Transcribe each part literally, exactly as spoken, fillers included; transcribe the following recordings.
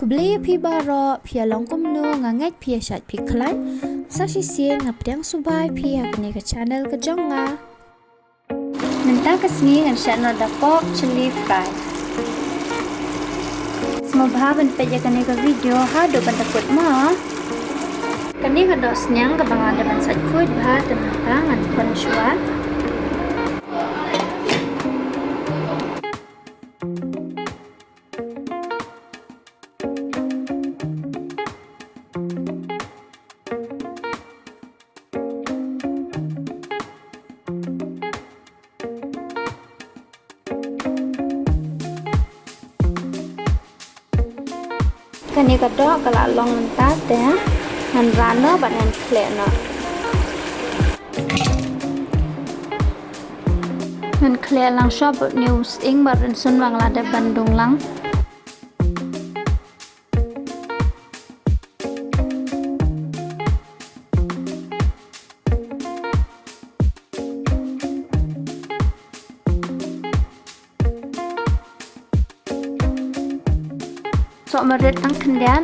Balei phi baroh, phi ïa long kumno, nga ngeit phi ïa shait phi khlaiñ. Sa shisien nga pdiang sngewbha ïa phi ha kane ka channel ka jong nga. Mynta ka sngi ngan shah noh da pork chilli fry. Sngewbha ban peit ïa kane ka video haduh ban da kut mo. Kane ka dohsniang kaba nga dep ban sait khuid bha te mynta ngan khon shuwa. Kane ka doh ka la long mynta te ngan rah noh bad ngan khleh noh. Ngan khleh lang shuwa bad une u sying bad rynsun ba nga la dep ban dung lang. Soh marit tang khyndiat.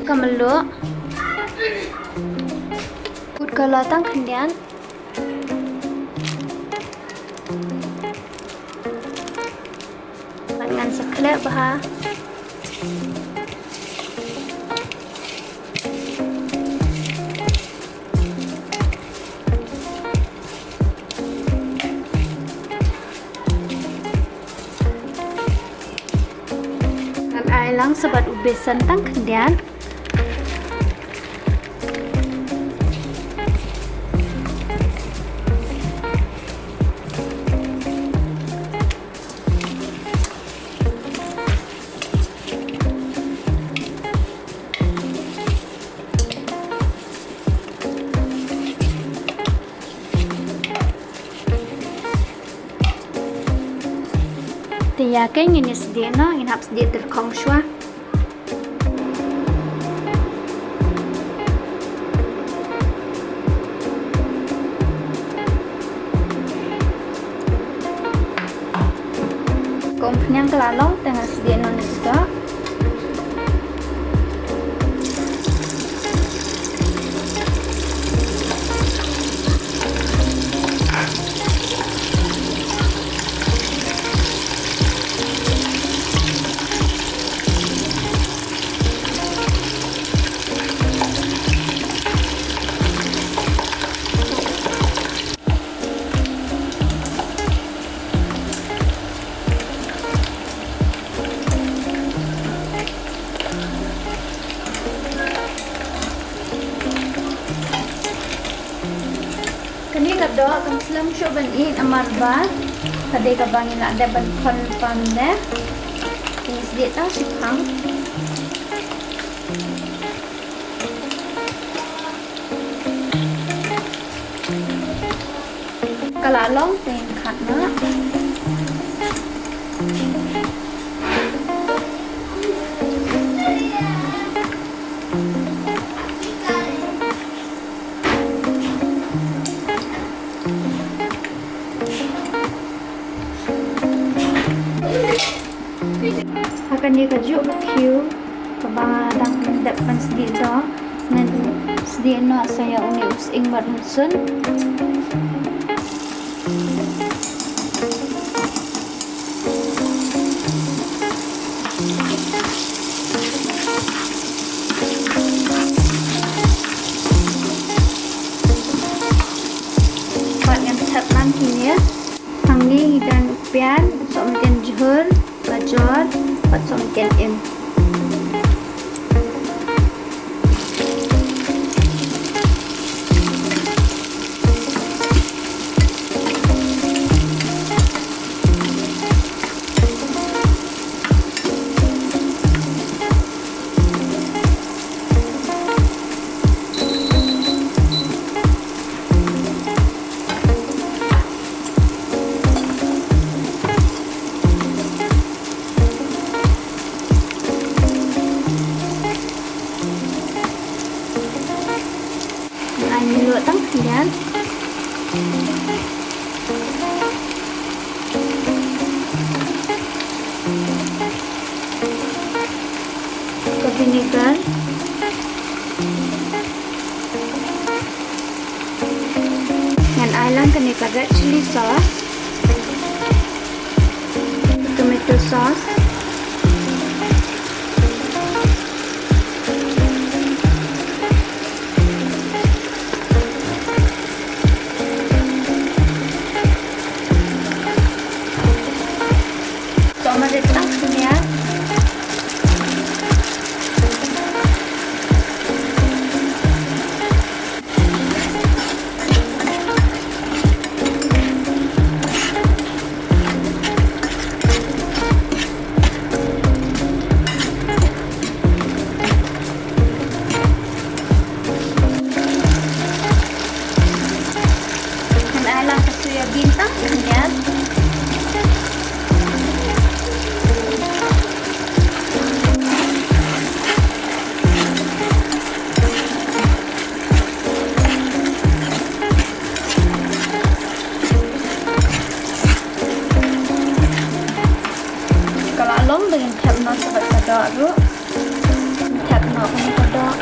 Ka mluh. Food color tang khyndiat. Bad ngan sa khleh bha. Ngan ai lang sa bad u besan tang khyndiat. Te ïa kane ngin ïa sdieh noh, ngin hap sdieh tyrkhong shuwa. Ka umphniang ka la long, te ngan sdieh noh nangta. Kane ka doh kam slem shuh ban ïeh namar ba ka dei kaba ngi la dep ban khon pam ne. Ngi sdieh tang shiphang. Ka la long te ngan khat noh. Ha kane kajuh ka khiew kaba dang dep ban sdieh doh, ngan sdieh noh sa ïa une u sying bad rynsun. Bad ngan thet lang kine. Hangne ngi don pian, sohmynken jhur, gajor, bad sohmynken im. Ka vinegar. Ngan ai lang kane ka red chili sauce. Tomato sauce. Sa ma de tang khyndiat. Ngan ai lang ka soya bean tang khyndiat. Ka la long ba ngin thep noh sa bad ka doh ruh. Thep noh kane ka doh.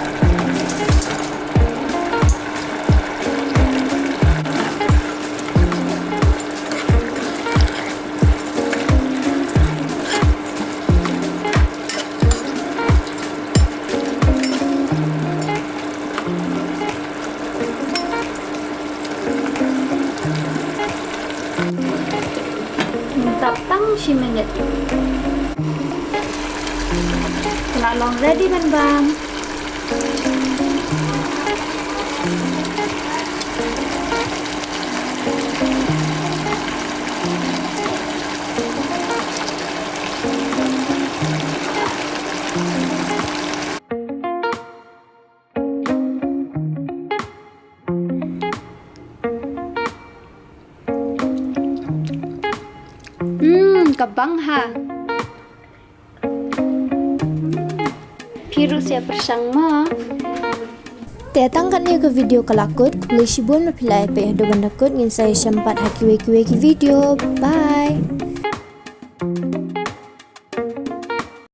Tap tang shi minit. Ka la long ready ban bam. Hmm, ka bang ha. Phi ruh sa ïa pyrshang mo. Te tang katne ka video ka la kut, khublei shibun ba phi la ïa peit haduh ban da kut, ngin sa ïashem pat ha kiwei kiwei ki video. Bye.